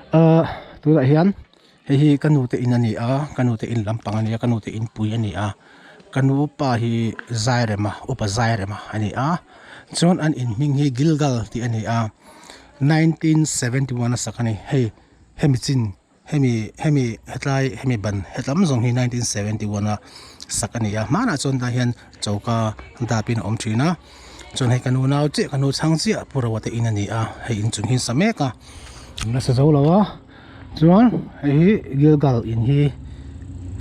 Ahh tunah hian hei hi ka nu te in a ni a ka nu te in lampang a ni a ka nu te in pui a ni a ka nu pa hi Zairema upa Zairema a ni a chuan an in hming hi Gilgal tih a ni a 1971 a sak a ni hei hemi chin hemi hemi hetlai hemi ban hetlam zawng hi 1971 a sak a ni a hmanah chuan tah hian choka dap in a awm thin a chuan hei ka nu nau chiah ka nu chhang chiah pu Roa te in a ni a hei inchung hi an sa mek a an la sa zo lo a chuan hei hi Gilgal in hi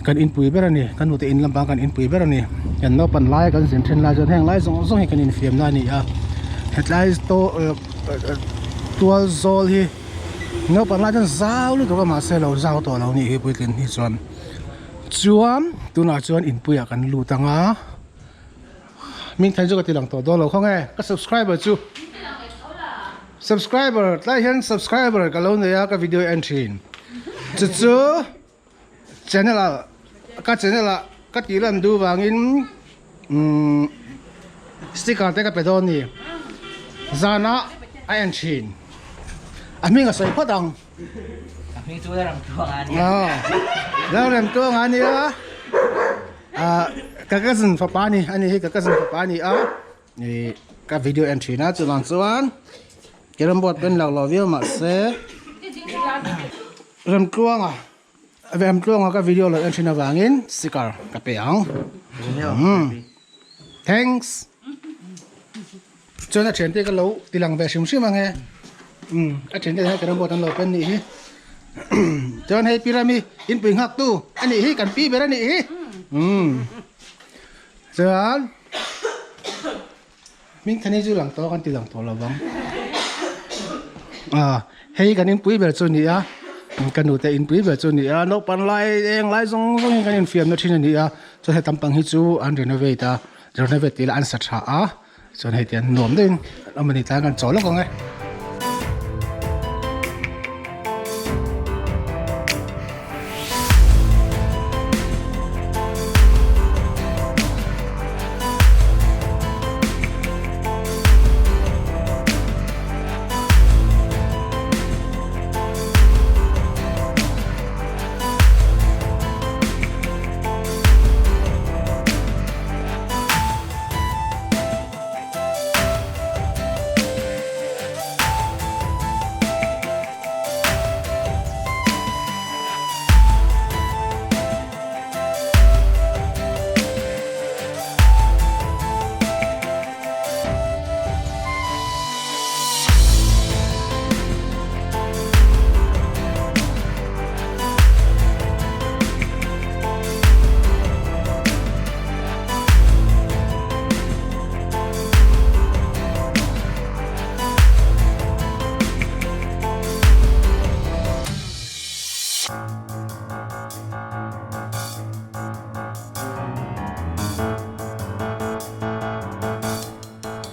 kan inpui ber a ni ka nu te in lampang kan inpui ber a ni kan naupan lai kan zin then lai chuan heng lai zawng zawng hi kan infiam na a ni a hetlai tual zawl hi naupang lai chuan zau lutuk a mahse lo zau tawh lo nih hi puitlin hi chuan chuan tunah chuan inpuiah kan lut ang a hming thleng chu ka ti lang tawh dawn lo khaw nge ka subscriber chu subscriber tlai hian subscriber ka lo nei a ka video en thin chu chu channel ah ka channel ah ka tih lan duh vangin umm sticker te ka pe dawn a ni zanah a en thin a hming a sawi phawt ang a hming chu Lalremtuanga a nia Lalremtuanga a nia ah ka cousin fapa a ni ani hi ka cousin fapa a ni a ih ka video en thin a chuvang chuan carrom board pen lo lo viau mahse Remtluanga Remtluanga ka video lo en thin avangin sticker ka pe ang thanks chuan a thiante ka lo ti lang ve hrim hrim ang e a thiante hian carrom board an lo pen nih hi chuan hei pi Rami inpui nghak tu a nih hi kan pi ber a nih hi chuan Hming thani chu lang tawh kan ti lang tawh lo vang. Ah, hei kan inpui ber chu ni a, ka nu te inpui ber chu ni a, naupang lai eng lai zawng zawng in kan infiamna thin a ni a, chuan hei tampang hi chu an renovate a, renovate tih lah an sa tha a, chuan hei tian nuam deuhin an awm a ni tlai kan chaw lawk ang e.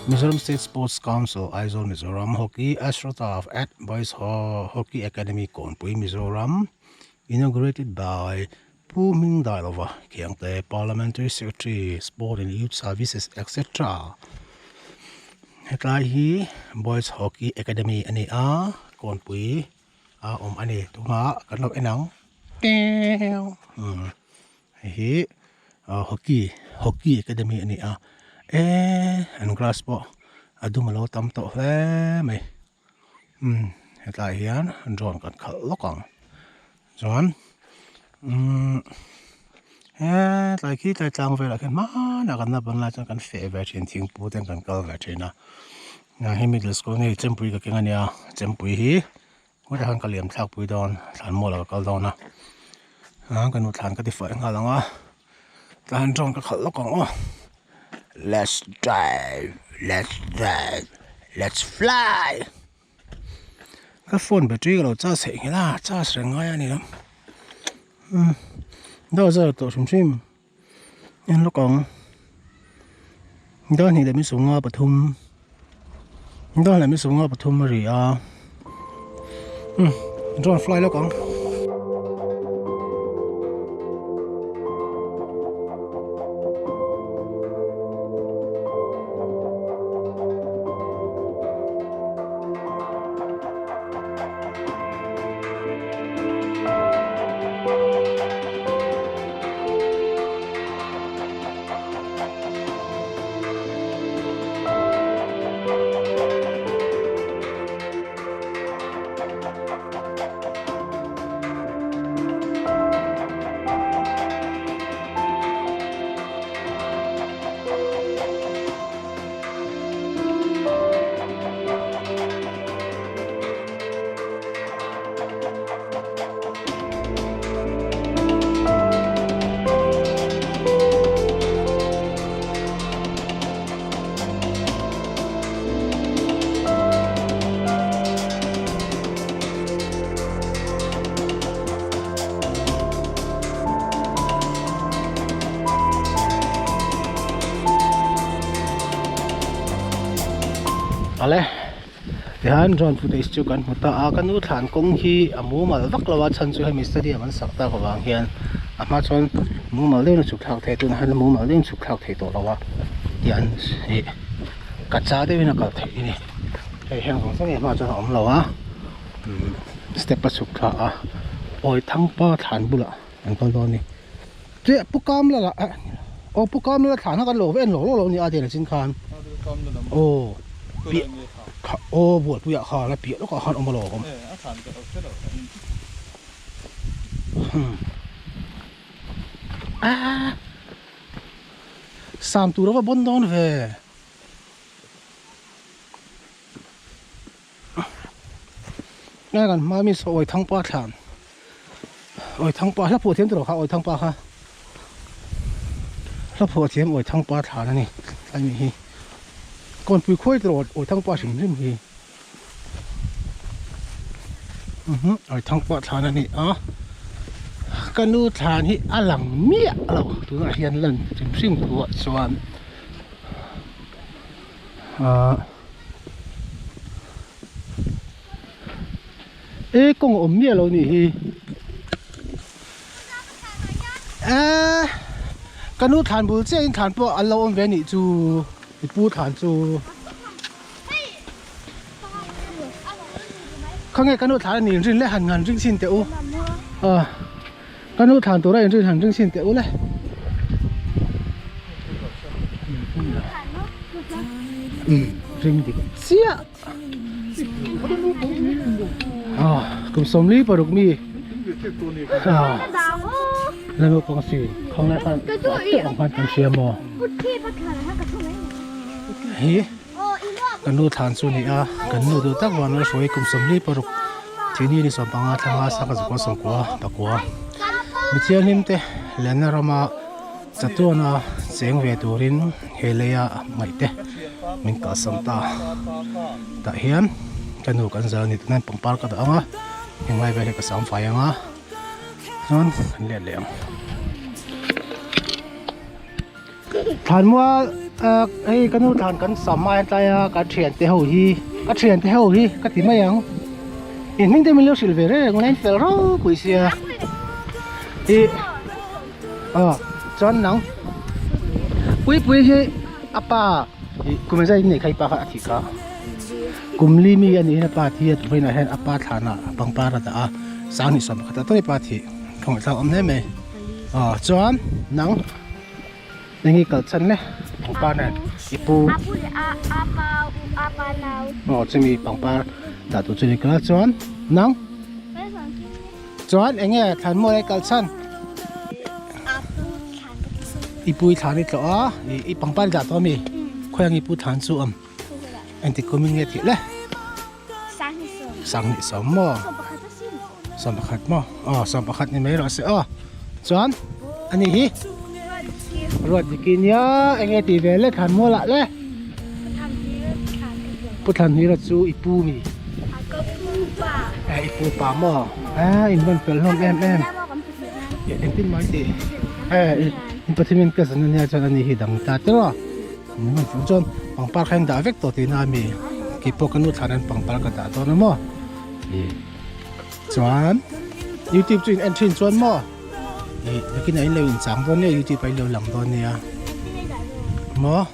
Mizoram State Sports Council Aizawl Mizoram Hockey Astroturf at Boys Hockey Academy Kawnpui Mizoram inaugurated by Pu Hmingdailova Khiangte Parliamentary Secretary Sport and Youth Services etc. Hetlai hi Boys Hockey Academy a ni a Kawnpui a awm a ni tunah kan lo en ang umm hei hi hockey hockey academy a ni a eee an grass pawh a dum a lo tam tawh hle mai umm hetlai hian drone kan khalh lawk ang chuan umm hetlai khi tlai tlang velah khian hmanah kan naupang lai chuan kan feh ve thin thingpu te kan kal ve thin a. Hei middle school nge chempui ka keng ania chempui hi hmuh khan ka liam thlak pui dawn thlan mual ah ka kal dawn a ah ka nu thlan ka ti fai nghal ang a tah hian drone ka khalh lawk ang aw let's drive let's drive let's fly ka phone battery ka lo charge theih nghilh a charge reng ngai a ni lo umm dawr zar tawh hrim hrim. En lawk ang dar hnih leh mi sawmnga pathum dar leh mi sawmnga pathum a ri a umm drone fly lawk ang. Ale tihian drone footage chu kan hmu ta a ka nu thlan kawng hi a mumal vak lo a chhan chu hemi stadium an sak tak avang hian a hma chuan mumal deuhin a chhuk thlak thei a tunah hian mumal deuhin a chhuk thlak thei tawh lo a tihian ih kacha deuhin a kal theih a ni hei heng zawng zawng hi a hma chuan a awm lo a step a chhuk thla a awi thangpa thlan bulah an kal dawn a ni. Che pu kam la lah aw pu kam la thlan kha kan lo en lo lo nia ati chin khan aw piah kha aw bualpui ah khan a piah lawkah khan awm alawm ah sam tur ava bawn dawn ve. Nge kan hma mi saw Awithangpa thlan Awithangpa hla phuah thiam tawh kha Awithangpa kha hla phuah thiam Awithangpa thlan a ni tlai mi hi kawnpui khuai tawh Awithangpa hrim hrim hi Awithangpa thlan a ni a ka nu thlan hi a lang miah lo tunah hian lan hrim hrim thuah chuan ahh. E kawng a awm miah lo nih hi e ka nu thlan bul chiah in thlan pawh an lo awm ve nih chu i pu thlan chu khawnge ka nu thlan a ni inrin le han han ring chhin teh u a ka nu thlan tura inrin han ring chhin teh u le. Ring dik chiah ah kum sawmli paruk mi ah la naupang si khang lai khan ang khan kan hria maw hi kan nu thlan chu ni a kan nu duh tak vang a hruai kum sawmli paruk thini ni sawmpanga thlanga sangha zakua sawmkua pakua mithianghlim te lenna rama. Chatuana cheng ve turin he leia ngaihte min kalsan ta. Tah hian ka nu kan zal a ni tunah hian pangpar ka dah ang a, henglai vel hi ka sam fai ang a, chuan kan let leh ang. Thlanmual hei ka nu thlan kan sam a hetlai a ka thiante ho hi ka thiante ho hi ka ti mai ang in hming te min lo hrilh ve reng reng a in fel ropui sia ih. Aw chuan nang Puipui hi a pa ih kum engzat in nei kha i pa kha a thih kha kum li mi a nih hian a pa thi a vawiinah hian a pa thlanah pangpar a dah a sanghnih sawm pakhat ah tawp i pa thih khawngaihthlak a awm hle mai aw chuan nang eng hi kal chhan le pangpar nen i pu aw chumi pangpar dah tur chu ni kal a chuan nang. Chuan eng nge thlan mawi a kal chhan? I pui thlan i tlawh a, i pangpar i dah tawh ami? Khawi ang i pu thlan chu awm? Engtik kum in nge thih le? Sanghnih sawm maw? Sawm pakhat maw? Aw sawm pakhat ni mai rawh se aw. Chuan ani hi? Ruat Diki nia eng nge tih ve le thlan mual ah le? Pu Thlanhira chu i pu mi? I pu pa maw? A in rawn fel hlawm em em. Engtin mai tih? In Pathian in ka zan ania chuan ani hi dang ta teuh a. In rawn fel chuan pangpar kha in dah vek tawh tihna a mi? Keipawh ka nu thlan hian pangpar ka dah dawn a maw? Chuan YouTube chu in en thin chuan maw? Nakinah in lo inchang dawn nia YouTube ah in lo lang dawn nia. Maw?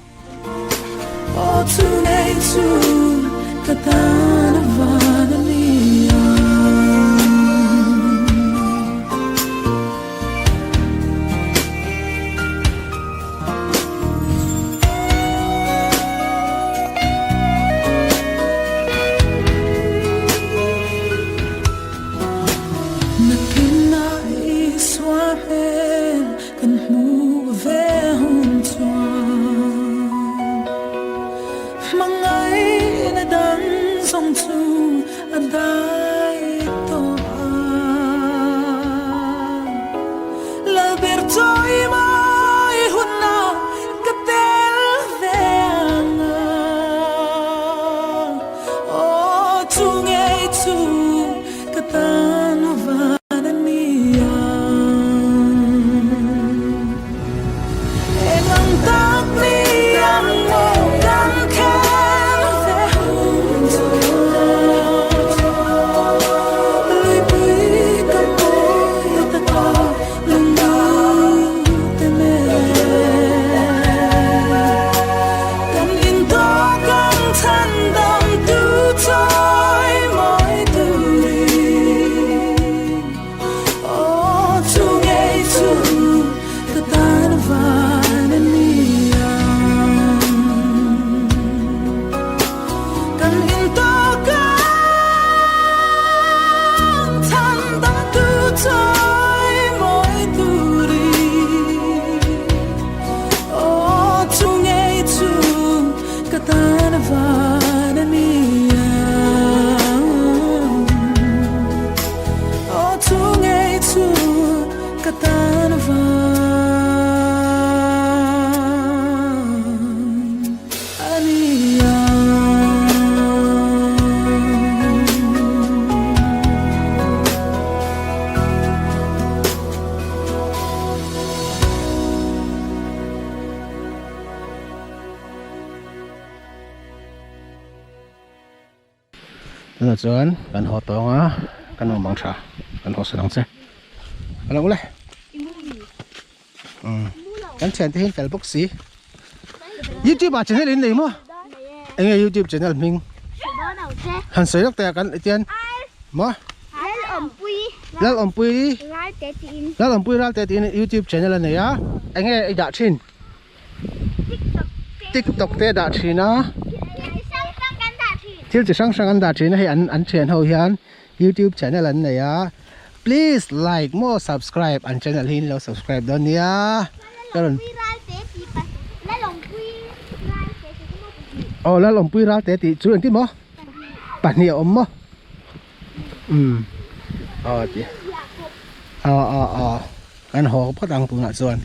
Tunah chuan kan haw tawng a, kan awm ang tha, kan haw san ang che. Ka lo le. Umm kan thiante hi an fel bawk si. Youtube ah channel in nei maw? Enge youtube channel hming? Han sawi lawk teh a kan tian maw? Lal Awmpui Lal Awmpui Ralte tiin youtube channel a nei a. Enge i dah thin? Tiktok te a dah thin a. Thil chi hrang hrang an dah thin a hei an an thian ho hian youtube channel an nei a. Please like maw subscribe an channel hi in lo subscribe dawn nia. Ka rawn Aw Lalawmpui Ralte tih chu engtin maw? Pahnih a awm maw? Umm aw ti aw aw aw kan haw phawt ang tunah chuan.